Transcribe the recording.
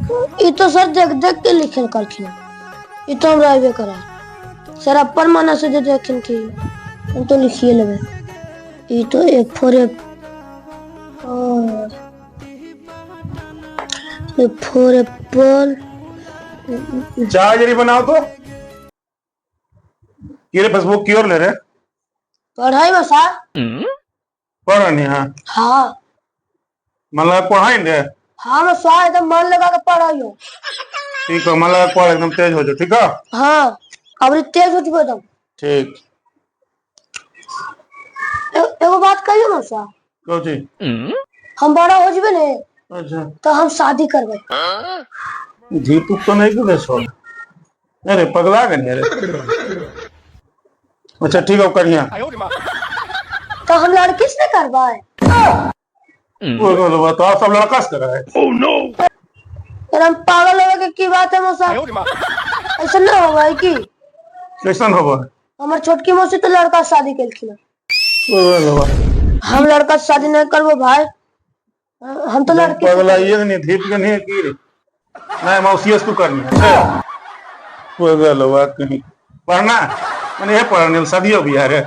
ई तो सर देख देख के लिखल करखिन, ई तो हमरा अबे करा सर। अपन मना से दे देखिन कि हम तो लिखिए लेबे। ई तो ए फोर एप ए फोर एप्पल। चाय जरी बनाओ तो ये रे फेसबुक की ओर ले रे। पढ़ाई में सर। पढ़ नहीं? हाँ। हाँ। मतलब पढ़ाई रे? हाँ मैं सर, एकदम मन लगा के पढ़ाई हो। ठीक है, मन लगा के पढ़, एकदम तेज हो जाओ, ठीक है? हाँ, अब तेज हो चुके एकदम। ठीक। एगो बात कहियो ना सर। कहो जी। हम बड़ा हो जबे ने। अच्छा। तो हम शादी करबे। धीप तो नहीं करे सो? अरे पगला गए रे। अच्छा ठीक है, करिया। तो हम लड़की से नहीं करबे। वो तो आप सब लड़का से करा है। यार हम पागल हो गए की बात है मौसा? ऐसा ना होगा की। कैसन होगा? हमर छोटकी मौसी तो लड़का से शादी केलखिन। हम लड़का से शादी नहीं करबो भाई, हम तो लड़की से। पगला ये नहीं धीप के नहीं की रे? नहीं मौसी से तू करनी है, पागल हुआ कहीं। पढ़ना मैंने ये पढ़ने शादी हो बिहार है।